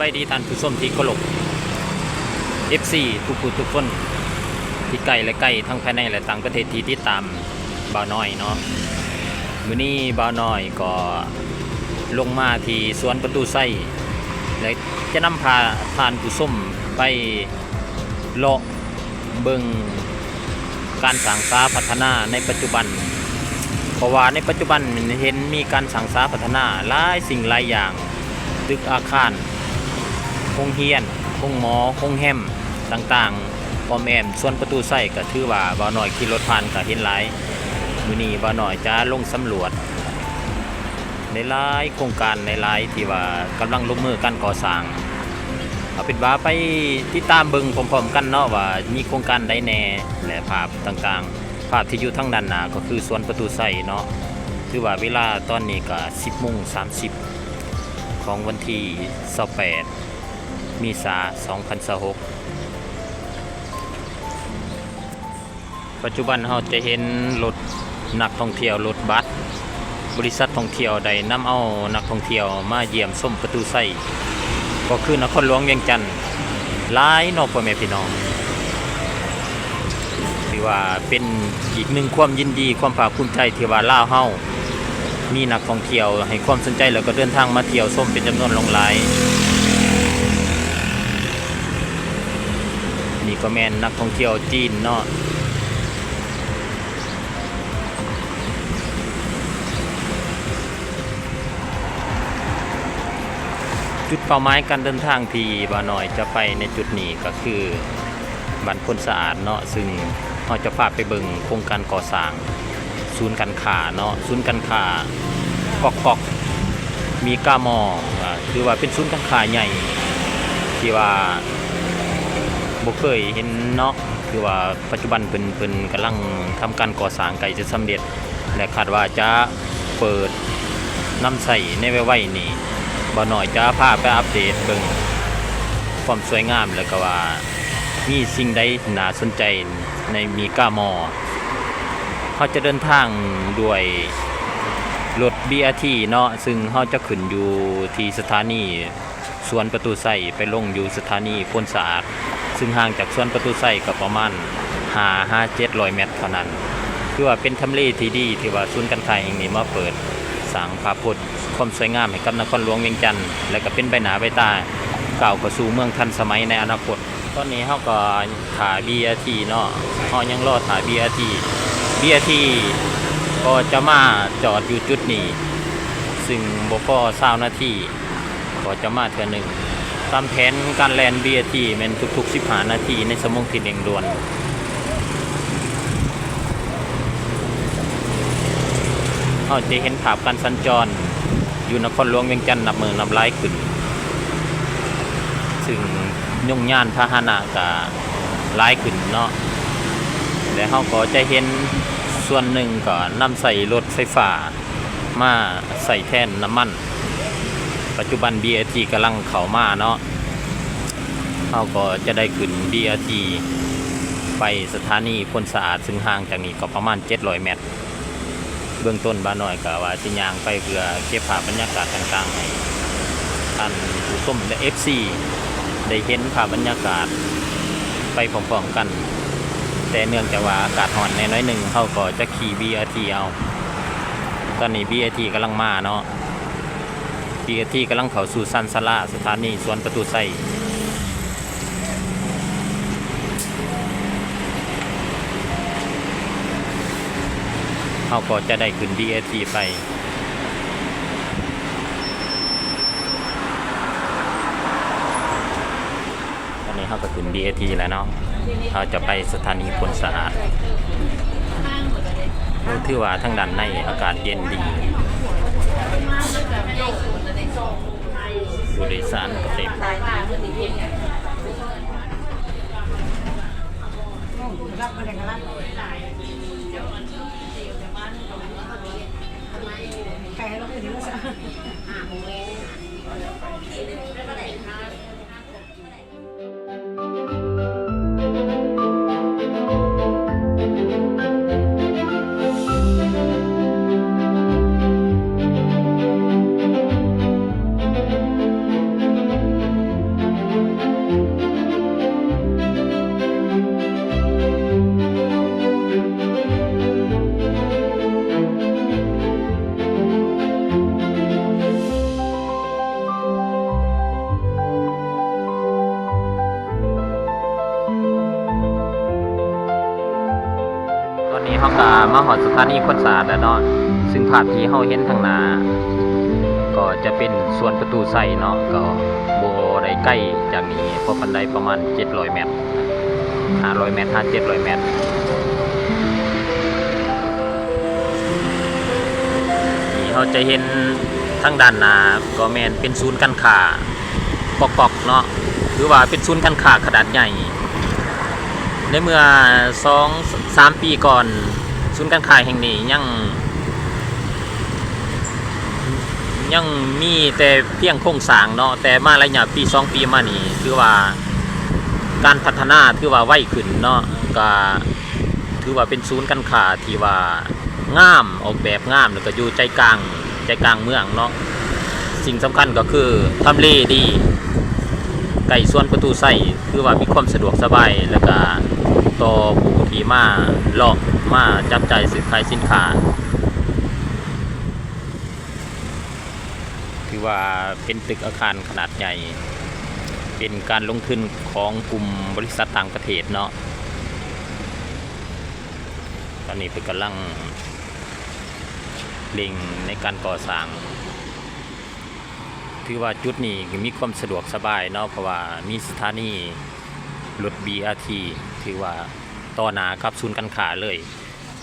ສະບາຍດີທ່ານຜູ້ຊົມທີ່ເຄົາລົບ ເອັຟຊີ ທຸກຜູ້ທຸກຄົນ ທີ່ໃກ້ ແລະ ໄກ ທັງພາຍໃນ ແລະ ຕ່າງປະເທດ ທີ່ຕິດຕາມບ່າວນ້ອຍເນາະ. ມື້ນີ້ບ່າວນ້ອຍກໍລົງມາທີ່ສວນປະຕູໄຊ ແລະ ຈະນຳພາທ່ານຜູ້ຊົມໄປເລາະ ເບິ່ງການສ້າງສາພັດທະນາໃນປັດຈຸບັນ, ເພາະວ່າໃນປັດຈຸບັນເຫັນມີການສ້າງສາພັດທະນາຫຼາຍສິ່ງຫຼາຍຢ່າງ, ຕຶກອາຄານ, ໂຮງຮຽນ, ໂຮງໝໍ, ໂຮງແຮມຕ່າງໆ ອ້ອມແອ້ມສວນປະຕູໄຊ ກໍຖືວ່າບ່າວນ້ອຍຂີ່ລົດຜ່ານກໍເຫັນຫຼາຍ. ມື້ນີ້ບ່າວນ້ອຍຈະລົງສຳຫຼວດ ຫຼາຍໆໂຄງການຫຼາຍໆ ທີ່ວ່າກຳລັງລົງມືການກໍ່ສ້າງ. ເອົາເປັນວ່າໄປຕິດຕາມເບິ່ງພ້ອມໆກັນເນາະ ວ່າມີໂຄງການໃດແດ່ ແລະ ພາບຕ່າງໆ. ພາບທີ່ຢູ່ທາງດ້ານໜ້າກໍຄືສວນປະຕູໄຊເນາະ. ຖືວ່າເວລາຕອນນີ້ກໍສິບໂມງສາມສິບ ຂອງວັນທີຊາວແປດ ເມສາ ສອງພັນຊາວຫົກ. ປັດຈຸບັນເຮົາຈະເຫັນລົດນັກທ່ອງທ່ຽວ, ລົດບັດ ບໍລິສັດທ່ອງທ່ຽວໄດ້ນຳເອົານັກທ່ອງທ່ຽວມາຢ້ຽມຊົມປະຕູໄຊ ກໍຄືນະຄອນຫຼວງວຽງຈັນ ຫຼາຍເນາະ ພໍ່ແມ່ພີ່ນ້ອງ. ຖືວ່າເປັນອີກໜຶ່ງຄວາມຍິນດີ, ຄວາມພາກພູມໃຈທີ່ວ່າລາວເຮົາມີນັກທ່ອງທ່ຽວໃຫ້ຄວາມສົນໃຈ ແລ້ວກໍເດີນທາງມາທ່ຽວຊົມເປັນຈຳນວນຫຼວງຫຼາຍ. ນີ້ກໍແມ່ນນັກທ່ອງທ່ຽວຈີນເນາະ. ຈຸດເປົ້າໝາຍການເດີນທາງທີ່ບ່າວນ້ອຍຈະໄປໃນຈຸດນີ້ກໍຄືບ້ານໂພນສະອາດເນາະ, ຊຶ່ງເຮົາຈະພາໄປເບິ່ງໂຄງການກໍ່ສ້າງ ສູນການຄ້າເນາະ, ສູນການຄ້າກອກກອກ ມີກາມໍ ອາ ຖືວ່າເປັນສູນການຄ້າໃຫຍ່ທີ່ວ່າບໍ່ເຄີຍເຫັນເນາະ, ຄືວ່າປັດຈຸບັນເພິ່ນ ເພິ່ນກຳລັງທຳການກໍ່ສ້າງໃກ້ຈະສຳເລັດ ແລະ ຄາດວ່າຈະເປີດນຳໃຊ້ໃນໄວໆນີ້. ບ່າວນ້ອຍຈະພາໄປອັບເດດເບິ່ງຄວາມສວຍງາມ ແລະ ກະວ່າມີສິ່ງໃດໜ້າສົນໃຈ ໃນມີກາມໍ. ເຮົາຈະເດີນທາງດ້ວຍລົດ ບີ ອາ ທີ ເນາະ, ຊຶ່ງເຮົາຈະຂຶ້ນຢູ່ທີ່ສະຖານີສວນປະຕູໄຊ ໄປລົງຢູ່ສະຖານີໂພນສະອາດ, ຊຶ່ງຫ່າງຈາກສວນປະຕູໄຊກໍປະມານຫ້າຫາເຈັດຮ້ອຍແມັດເທົ່ານັ້ນ. ຖືວ່າເປັນທຳເລທີ່ດີ ທີ່ວ່າສູນການຄ້າແຫ່ງນີ້ມາເປີດສ້າງພາບພົດຄວາມສວຍງາມໃຫ້ກັບນະຄອນຫຼວງວຽງຈັນ ແລະ ກໍເປັນໃບໜ້າໃບຕາ ກ້າວເຂົ້າສູ່ເມືອງທັນສະໄໝໃນອະນາຄົດ. ຕອນນີ້ເຮົາກໍຖ້າ ບີ ອາ ທີ ເນາະ, ເຮົາຍັງລໍຖ້າ ບີ ອາ ທີ. ບີ ອາ ທີ ກໍຈະມາຈອດຢູ່ຈຸດນີ້ ຊຶ່ງບໍ່ພໍຊາວນາທີ ກໍຈະມາເທື່ອໜຶ່ງ. ຕາມແຜນການແລ່ນ ບີ ອາ ທີ ແມ່ນທຸກໆສິບຫ້ານາທີ ໃນຊົ່ວໂມງທີ່ເລັ່ງດ່ວນ. ເຮົາຈະເຫັນພາບການສັນຈອນຢູ່ນະຄອນຫຼວງວຽງຈັນນັບມື້ນັບຫຼາຍຂຶ້ນ, ຊຶ່ງຍົງຍານພາຫະນະກະຫຼາຍຂຶ້ນເນາະ, ແລະ ເຮົາກໍຈະເຫັນສ່ວນໜຶ່ງກໍນຳໃຊ້ລົດໄຟຟ້າມາໃຊ້ແທນນ້ຳມັນ. ປັດຈຸບັນ ບີ ອາ ທີ ກຳລັງເຂົ້າມາເນາະ, ເຮົາກໍຈະໄດ້ຂຶ້ນ ບີ ອາ ທີ ໄປສະຖານີໂພນສະອາດ ຊຶ່ງຫ່າງຈາກນີ້ກໍປະມານເຈັດຮ້ອຍແມັດ. ເບື້ອງຕົ້ນບ່າວນ້ອຍກໍວ່າຊິຍ່າງໄປເພື່ອເກັບພາບບັນຍາກາດຕ່າງໆໃຫ້ທ່ານຜູ້ຊົມ ແລະ ເອັຟຊີ ໄດ້ເຫັນພາບບັນຍາກາດໄປພ້ອມໆກັນ, ແຕ່ເນື່ອງຈາກວ່າອາກາດຮ້ອນແດ່ໜ້ອຍໜຶ່ງ ເຮົາກໍຈະຂີ່ ບີ ອາ ທີ ເອົາ. ຕອນນີ້ ບີ ອາ ທີ ກຳລັງມາເນາະ, ບີ ອາ ທີ ກຳລັງເຂົ້າສູ່ຊານສາລາສະຖານີສວນປະຕູໄຊ. ເຮົາກໍຈະໄດ້ຂຶ້ນ ບີ ອາ ທີ ໄປ. ຕອນນີ້ເຮົາກໍຂຶ້ນ ບີ ອາ ທີ ແລ້ວເນາະ, ເຮົາຈະໄປສະຖານີໂພນສະອາດ. ໂອ້ ຖືວ່າທາງດ້ານໃນອາກາດເຢັນດີ, ຜູ້ໂດຍສານກໍເຕັມ. ໄກແລ້ວ ເພິ່ນວ່າຊັ້ນ. ເຮົາກະມາຮອດສະຖານີຄວນສະອາດແລ້ວເນາະ, ຊຶ່ງພາບທີ່ເຮົາເຫັນທາງໜ້າກໍຈະເປັນສວນປະຕູໄຊເນາະ, ກໍບໍ່ໄດ້ໄກຈາກນີ້ພໍປານໃດ, ປະມານເຈັດຮ້ອຍແມັດ, ຫ້າຮ້ອຍແມັດ ຫາເຈັດຮ້ອຍແມັດ. ທີ່ເຮົາຈະເຫັນທາງດ້ານໜ້າກໍແມ່ນເປັນສູນການຄ້າກອກໆເນາະ, ຖືວ່າເປັນສູນການຄ້າຂະໜາດໃຫຍ່. ໃນເມື່ອສອງສາມປີກ່ອນ, ສູນການຄ້າແຫ່ງນີ້ຍັງ ຍັງມີແຕ່ພຽງໂຄງສ້າງເນາະ, ແຕ່ມາໄລຍະປີສອງປີມານີ້ ຖືວ່າການພັດທະນາຖືວ່າໄວຂຶ້ນເນາະ, ກະຖືວ່າເປັນສູນການຄ້າທີ່ວ່າງາມ, ອອກແບບງາມ ແລ້ວກະຢູ່ໃຈກາງ ໃຈກາງເມືອງເນາະ. ສິ່ງສຳຄັນກໍຄືທຳເລດີ ໃກ້ສວນປະຕູໄຊ, ຖືວ່າມີຄວາມສະດວກສະບາຍ ແລ້ວກະຕໍ່ຜູ້ທີ່ມາເລາະ ມາຈັບຈ່າຍຊື້ຂາຍສິນຄ້າ. ຖືວ່າເປັນຕຶກອາຄານຂະໜາດໃຫຍ່, ເປັນການລົງທຶນຂອງກຸ່ມບໍລິສັດຕ່າງປະເທດເນາະ. ຕອນນີ້ເພິ່ນກຳລັງເລັ່ງໃນການກໍ່ສ້າງ. ຖືວ່າຈຸດນີ້ມີຄວາມສະດວກສະບາຍເນາະ, ເພາະວ່າມີສະຖານີລົດ ບີ ອາ ທີ ຖືວ່າຕໍ່ໜ້າກັບສູນການຄ້າເລີຍ.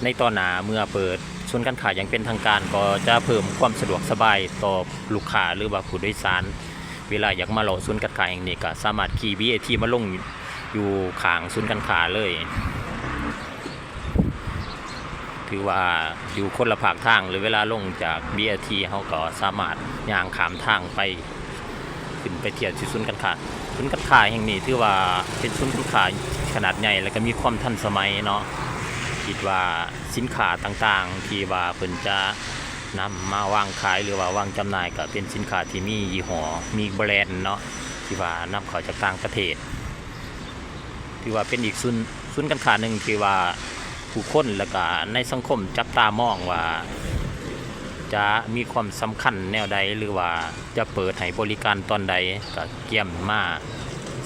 ໃນຕໍ່ໜ້າເມື່ອເປີດສູນການຄ້າຢ່າງເປັນທາງການ ກໍຈະເພີ່ມຄວາມສະດວກສະບາຍຕໍ່ລູກຄ້າ ຫຼືວ່າຜູ້ໂດຍສານ. ເວລາຢາກມາເລາະສູນການຄ້າແຫ່ງນີ້ ກໍສາມາດຂີ່ ບີ ອາ ທີ ມາລົງຢູ່ຂ້າງສູນການຄ້າເລີຍ. ຖືວ່າຢູ່ຄົນລະພາກທາງ ຫຼືເວລາລົງຈາກ ບີ ອາ ທີ ເຮົາກໍສາມາດຍ່າງຂ້າມທາງໄປ ຂຶ້ນໄປທ່ຽວທີ່ສູນການຄ້າ. ສູນການຄ້າແຫ່ງນີ້ຖືວ່າເປັນສູນການຄ້າຂະໜາດໃຫຍ່ ແລ້ວກໍມີຄວາມທັນສະໄໝເນາະ. ຄິດວ່າສິນຄ້າຕ່າງໆທີ່ວ່າເພິ່ນຈະນຳມາວາງຂາຍ ຫຼືວ່າວາງຈຳໜ່າຍ ກໍເປັນສິນຄ້າທີ່ມີຍີ່ຫໍ້ ມີແບຣນເນາະ ທີ່ວ່ານຳເຂົ້າຈາກຕ່າງປະເທດ. ຖືວ່າເປັນອີກສູນ ສູນການຄ້າໜຶ່ງທີ່ວ່າຜູ້ຄົນ ແລ້ວກະໃນສັງຄົມຈັບຕາມອງວ່າຈະມີຄວາມສຳຄັນແນວໃດ ຫຼືວ່າຈະເປີດໃຫ້ບໍລິການຕອນໃດ, ກະກຽມມາ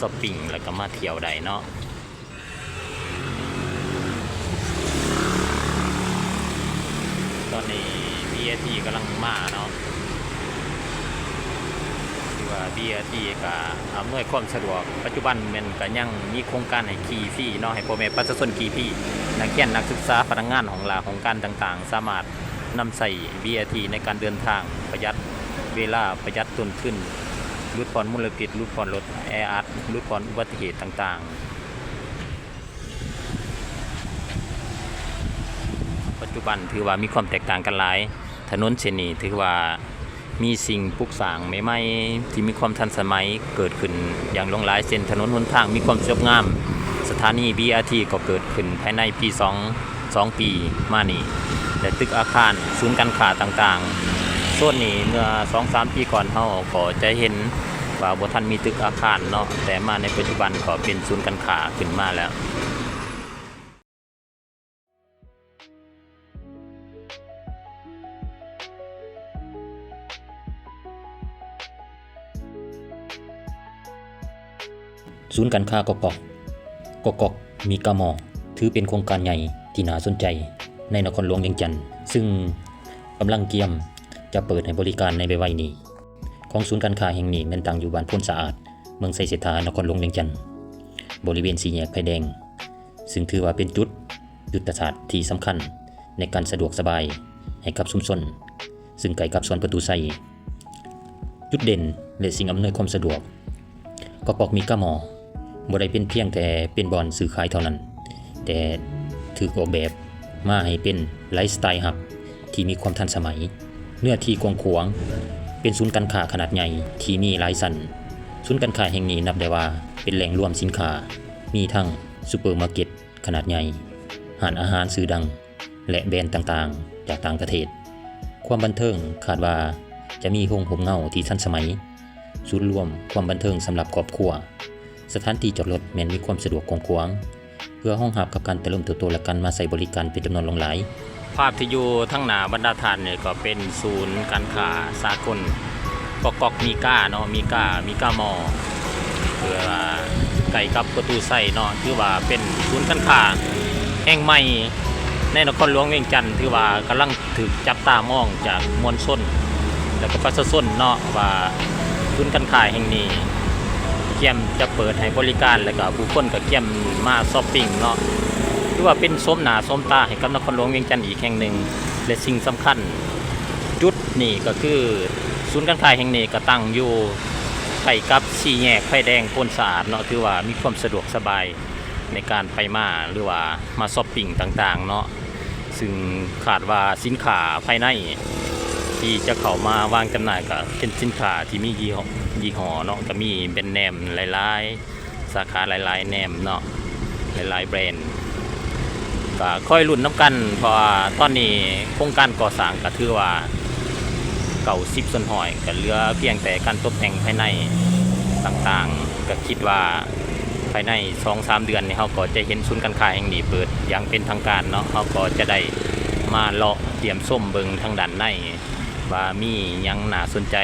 ຊັອບປິງ ແລ້ວກະມາທ່ຽວໄດ້ເນາະ. ຕອນນີ້ ບີ ອາ ທີ ກຳລັງມາເນາະ. ຖືວ່າ ບີ ອາ ທີ ກະອຳນວຍຄວາມສະດວກ. ປັດຈຸບັນແມ່ນກະຍັງມີໂຄງການໃຫ້ຂີ່ຟຣີເນາະ, ໃຫ້ພໍ່ແມ່ປະຊາຊົນຂີ່ຟຣີ. ນັກຮຽນ, ນັກສຶກສາ, ພະນັກງານຫ້ອງລາ, ຫ້ອງການຕ່າງໆ ສາມາດນຳໃຊ້ ບີ ອາ ທີ ໃນການເດີນທາງ, ປະຢັດເວລາ, ປະຢັດຕົ້ນທຶນ, ຫຼຸດຜ່ອນມົນລະພິດ, ຫຼຸດຜ່ອນລົດແອອັດ, ຫຼຸດຜ່ອນອຸບັດຕິເຫດຕ່າງໆ. ປັດຈຸບັນຖືວ່າມີຄວາມແຕກຕ່າງກັນຫຼາຍ. ຖະໜົນເສັ້ນນີ້ຖືວ່າມີສິ່ງປຸກສ້າງໃໝ່ໆທີ່ມີຄວາມທັນສະໄໝເກີດຂຶ້ນຢ່າງຫຼວງຫຼາຍ, ເຊັ່ນ ຖະໜົນຫົນທາງມີຄວາມສວຍງາມ, ສະຖານີ ບີ ອາ ທີ ກໍເກີດຂຶ້ນພາຍໃນປີສອງ ສອງປີມານີ້ ແລະ ຕຶກອາຄານ, ສູນການຄ້າຕ່າງໆ. ໂຊນນີ້ເມື່ອສອງສາມປີກ່ອນເຮົາກໍຈະເຫັນວ່າບໍ່ທັນມີຕຶກອາຄານເນາະ, ແຕ່ມາໃນປັດຈຸບັນກໍເປັນສູນການຄ້າຂຶ້ນມາແລ້ວ. ສູນການຄ້າກອກກອກ ກອກກອກມີກາມໍ ຖືເປັນໂຄງການໃຫຍ່ທີ່ໜ້າສົນໃຈໃນນະຄອນຫຼວງວຽງຈັນ, ຊຶ່ງກຳລັງກຽມຈະເປີດໃຫ້ບໍລິການໃນໄວໆນີ້. ຂອງສູນການຄ້າແຫ່ງນີ້ແມ່ນຕັ້ງຢູ່ບ້ານໂພນສະອາດ, ເມືອງໄຊເສດຖາ, ນະຄອນຫຼວງວຽງຈັນ, ບໍລິເວນສີ່ແຍກໄຟແດງ, ຊຶ່ງຖືວ່າເປັນຈຸດຍຸດທະສາດທີ່ສຳຄັນໃນການສະດວກສະບາຍໃຫ້ກັບຊຸມຊົນ, ຊຶ່ງໃກ້ກັບສວນປະຕູໄຊ. ຈຸດເດັ່ນ ແລະ ສິ່ງອຳນວຍຄວາມສະດວກ ກອກກອກມີກາມໍ ບໍ່ໄດ້ເປັນພຽງແຕ່ເປັນບ່ອນຊື້ຂາຍເທົ່ານັ້ນ, ແຕ່ຖືກອອກແບບມາໃຫ້ເປັນໄລຟ໌ສະໄຕລ໌ຮັບທີ່ມີຄວາມທັນສະໄໝ, ເນື້ອທີ່ກວ້າງຂວາງ, ເປັນສູນການຄ້າຂະໜາດໃຫຍ່ທີ່ມີຫຼາຍຊັ້ນ. ສູນການຄ້າແຫ່ງນີ້ນັບໄດ້ວ່າເປັນແຫຼ່ງລວມສິນຄ້າ, ມີທັງຊຸບເປີມາເກັດຂະໜາດໃຫຍ່, ຮ້ານອາຫານຊື່ດັງ ແລະ ແບຣນຕ່າງໆຈາກຕ່າງປະເທດ. ຄວາມບັນເທີງ ຄາດວ່າຈະມີໂຮງຮົ່ມເງົາທີ່ທັນສະໄໝ, ສູນລວມຄວາມບັນເທີງສຳລັບຄອບຄົວ. ສະຖານທີ່ຈອດລົດແມ່ນມີຄວາມສະດວກກວ້າງຂວາງ ເພື່ອຮອງຮັບກັບການຈະເລີນເຕີບໂຕ ແລະ ການມາໃຊ້ບໍລິການເປັນຈຳນວນຫຼວງຫຼາຍ. ພາບທີ່ຢູ່ທາງໜ້າບັນດາທ່ານນີ້ກໍເປັນສູນການຄ້າສາກົນ ກອກກອກມີກາເນາະ, ມີກາ, ມີກາມໍ ເພື່ອໃກ້ກັບປະຕູໄຊເນາະ, ຖືວ່າເປັນສູນການຄ້າແຫ່ງໃໝ່ ໃນນະຄອນຫຼວງວຽງຈັນ ຖືວ່າກຳລັງຖືກຈັບຕາມອງຈາກມວນຊົນ ແລະ ກໍປະຊາຊົນເນາະ ວ່າສູນການຄ້າແຫ່ງນີ້ກຽມຈະເປີດໃຫ້ບໍລິການ ແລະ ກໍຜູ້ຄົນກໍກຽມມາຊັອບປິງເນາະ ຖືວ່າເປັນໂສມໜ້າໂສມຕາໃຫ້ກັບນະຄອນຫຼວງວຽງຈັນອີກແຫ່ງໜຶ່ງ. ແລະ ສິ່ງສຳຄັນ ຈຸດນີ້ກໍຄືສູນການຄ້າແຫ່ງນີ້ກໍຕັ້ງຢູ່ໃກ້ກັບສີ່ແຍກໄຟແດງໂພນສະອາດເນາະ ຖືວ່າມີຄວາມສະດວກສະບາຍໃນການໄປມາ ຫຼືວ່າມາຊັອບປິງຕ່າງໆເນາະ ຊຶ່ງຄາດວ່າສິນຄ້າພາຍໃນທີ່ຈະເຂົ້າມາວາງຈຳໜ່າຍກໍເປັນສິນຄ້າທີ່ມີຍີ່ຫໍ້ ຍີ່ຫໍ້ເນາະ ກໍມີແບຣນເນມຫຼາຍໆ ສາຂາຫຼາຍໆແນມເນາະ ຫຼາຍໆແບຣນ ກໍຄອຍລຸ້ນນຳກັນ ເພາະວ່າຕອນນີ້ໂຄງການກໍ່ສ້າງກໍຖືວ່າເກົ້າສິບສ່ວນຮ້ອຍ ກໍເຫຼືອພຽງແຕ່ການຕົບແຕ່ງພາຍໃນຕ່າງໆ ກໍຄິດວ່າພາຍໃນສອງສາມເດືອນນີ້ ເຮົາກໍຈະເຫັນສູນການຄ້າແຫ່ງນີ້ເປີດຢ່າງເປັນທາງການເນາະ ເຮົາກໍຈະໄດ້ມາເລາະຢ້ຽມຊົມເບິ່ງທາງດ້ານໃນ ວ່າມີຫຍັງໜ້າສົນໃຈ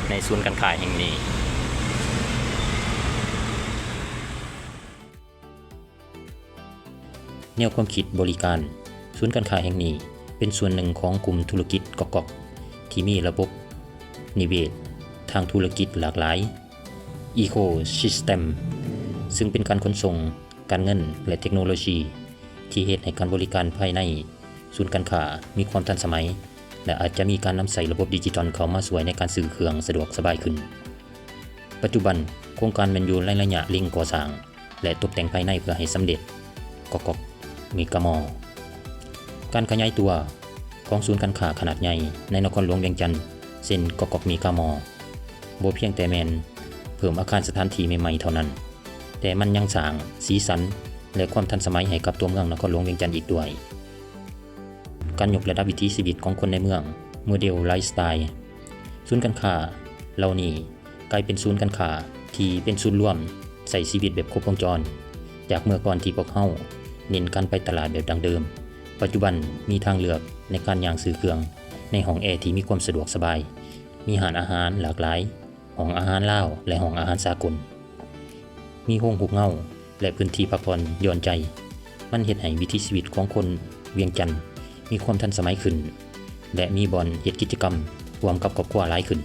ໃນສູນການຄ້າແຫ່ງນີ້. ແນວຄວາມຄິດບໍລິການ ສູນການຄ້າແຫ່ງນີ້ເປັນສ່ວນໜຶ່ງຂອງກຸ່ມທຸລະກິດກອກໆ ທີ່ມີລະບົບນິເວດທາງທຸລະກິດຫຼາກຫຼາຍ Ecosystem ຊຶ່ງເປັນການຂົນສົ່ງ, ການເງິນ ແລະ ເທັກໂນໂລຊີ ທີ່ເຮັດໃຫ້ການບໍລິການພາຍໃນສູນການຄ້າມີຄວາມທັນສະໄໝ ແລະ ອາດຈະມີການນຳໃຊ້ລະບົບດິຈິຕອນເຂົ້າມາຊ່ວຍໃນການຊື້ເຄື່ອງສະດວກສະບາຍຂຶ້ນ. ປັດຈຸບັນ, ໂຄງການແມ່ນຢູ່ໃນໄລຍະເລັ່ງກໍ່ສ້າງ ແລະ ຕົບແຕ່ງພາຍໃນເພື່ອໃຫ້ສຳເລັດ ກອກໆ ເມກາມໍ. ການຂະຫຍາຍຕົວຂອງສູນການຄ້າຂະໜາດໃຫຍ່ໃນນະຄອນຫຼວງວຽງຈັນ ເຊັ່ນ ກອກໆ ເມກາມໍ ບໍ່ພຽງແຕ່ແມ່ນເພີ່ມອາຄານສະຖານທີ່ໃໝ່ໆເທົ່ານັ້ນ, ແຕ່ມັນຍັງສ້າງສີສັນ ແລະ ຄວາມທັນສະໄໝໃຫ້ກັບຕົວເມືອງນະຄອນຫຼວງວຽງຈັນອີກດ້ວຍ. ການຍົກລະດັບວິຖີຊີວິດຂອງຄົນໃນເມືອງ, ໂມເດລໄລຟ໌ສະໄຕລ໌. ສູນການຄ້າເຫຼົ່ານີ້ກາຍເປັນສູນການຄ້າທີ່ເປັນສູນລວມໃຊ້ຊີວິດແບບຄົບວົງຈອນ. ຈາກເມື່ອກ່ອນທີ່ພວກເຮົາເນັ້ນການໄປຕະຫຼາດແບບດັ້ງເດີມ, ປັດຈຸບັນມີທາງເລືອກໃນການຍ່າງຊື້ເຄື່ອງໃນຫ້ອງແອທີ່ມີຄວາມສະດວກສະບາຍ, ມີຮ້ານອາຫານຫຼາກຫຼາຍ, ຫ້ອງອາຫານລາວ ແລະ ຫ້ອງອາຫານສາກົນ, ມີໂຮງຮູບເງົາ ແລະ ພື້ນທີ່ພັກຜ່ອນຢ່ອນໃຈ. ມັນເຮັດໃຫ້ວິຖີຊີວິດຂອງຄົນວຽງຈັນມີຄວາມທັນສະໄໝຂຶ້ນ ແລະ ມີບ່ອນເຮັດກິດຈະກຳຮ່ວມກັບຄອບຄົວຫຼາຍຂຶ້ນ.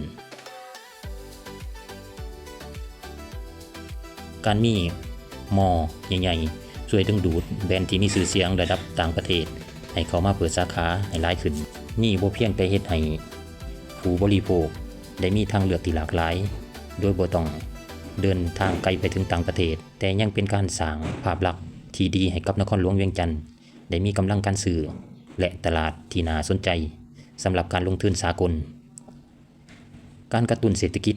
ການມີມໍໃຫຍ່ໆ ຊ່ວຍດຶງດູດແບຣນທີ່ມີຊື່ສຽງລະດັບຕ່າງປະເທດໃຫ້ເຂົ້າມາເປີດສາຂາໃຫ້ຫຼາຍຂຶ້ນ. ນີ້ບໍ່ພຽງແຕ່ເຮັດໃຫ້ຜູ້ບໍລິໂພກໄດ້ມີທາງເລືອກທີ່ຫຼາກຫຼາຍ ໂດຍບໍ່ຕ້ອງເດີນທາງໄກໄປເຖິງຕ່າງປະເທດ, ແຕ່ຍັງເປັນການສ້າງພາບລັກທີ່ດີໃຫ້ກັບນະຄອນຫຼວງວຽງຈັນ ໄດ້ມີກຳລັງການຊື້ ແລະ ຕະຫຼາດທີ່ໜ້າສົນໃຈສຳລັບການລົງທຶນສາກົນ. ການກະຕຸ້ນເສດຖະກິດ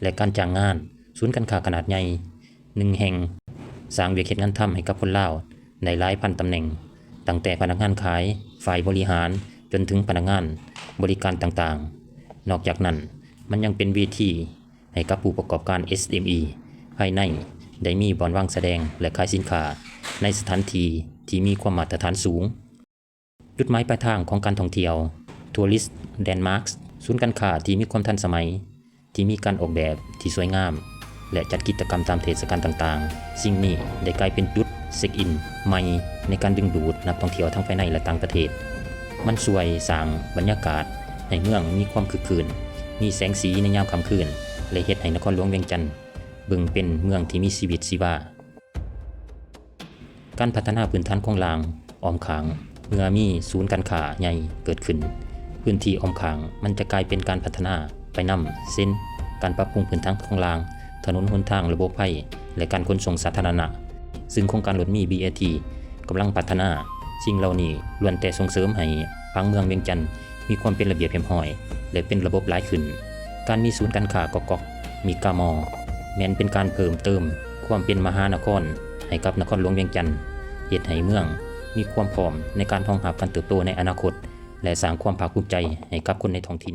ແລະ ການຈ້າງງານ. ສູນການຄ້າຂະໜາດໃຫຍ່ໜຶ່ງແຫ່ງ ສ້າງວຽກເຮັດງານທຳໃຫ້ກັບຄົນລາວໄດ້ຫຼາຍພັນຕຳແໜ່ງ, ຕັ້ງແຕ່ພະນັກງານຂາຍ, ຝ່າຍບໍລິຫານ, ຈົນເຖິງພະນັກງານບໍລິການຕ່າງໆ. ນອກຈາກນັ້ນ, ມັນຍັງເປັນເວທີໃຫ້ກັບຜູ້ປະກອບການ ເອສເອັມອີ ພາຍໃນໄດ້ມີບ່ອນວາງສະແດງ ແລະ ຂາຍສິນຄ້າໃນສະຖານທີ່ທີ່ມີຄວາມມາດຕະຖານສູງ. ຈຸດໝາຍປາຍທາງຂອງການທ່ອງທ່ຽວ Tourist Landmarks. ສູນການຄ້າທີ່ມີຄວາມທັນສະໄໝ, ທີ່ມີການອອກແບບທີ່ສວຍງາມ ແລະ ຈັດກິດຈະກຳຕາມເທດສະການຕ່າງໆ. ສິ່ງນີ້ໄດ້ກາຍເປັນຈຸດເຊັກອິນໃໝ່ໃນການດຶງດູດນັກທ່ອງທ່ຽວທັງພາຍໃນ ແລະ ຕ່າງປະເທດ. ມັນຊ່ວຍສ້າງບັນຍາກາດໃຫ້ເມືອງມີຄວາມຄຶກຄື້ນ, ມີແສງສີໃນຍາມຄ່ຳຄືນ ແລະ ເຮັດໃຫ້ນະຄອນຫຼວງວຽງຈັນເບິ່ງເປັນເມືອງທີ່ມີຊີວິດຊີວາ. ການພັດທະນາພື້ນຖານໂຄງລ່າງອ້ອມຂ້າງ. ເມື່ອມີສູນການຄ້າໃຫຍ່ເກີດຂຶ້ນ, ພື້ນທີ່ອ້ອມຂ້າງມັນຈະກາຍເປັນການພັດທະນາໄປນຳ, ເຊັ່ນ ການປັບປຸງພື້ນຖານໂຄງລ່າງ, ຖະໜົນຫົນທາງ, ລະບົບໄຟ ແລະ ການຂົນສົ່ງສາທາລະນະ, ຊຶ່ງໂຄງການລົດເມ ບີເອທີ ກຳລັງພັດທະນາ. ສິ່ງເຫຼົ່ານີ້ລ້ວນແຕ່ສົ່ງເສີມໃຫ້ຜັງເມືອງວຽງຈັນ ມີຄວາມເປັນລະບຽບຮຽບຮ້ອຍ ແລະ ເປັນລະບົບຫຼາຍຂຶ້ນ. ການມີສູນການຄ້າກອກໆ ເມກາມໍ ແມ່ນເປັນການເພີ່ມເຕີມຄວາມເປັນມະຫານະຄອນໃຫ້ກັບນະຄອນຫຼວງວຽງຈັນ, ເຮັດໃຫ້ເມືອງມີຄວາມພ້ອມໃນການຮອງຮັບການເຕີບໂຕໃນອະນາຄົດ ແລະ ສ້າງຄວາມພາກພູມໃຈໃຫ້ກັບຄົນໃນທ້ອງຖິ່ນ.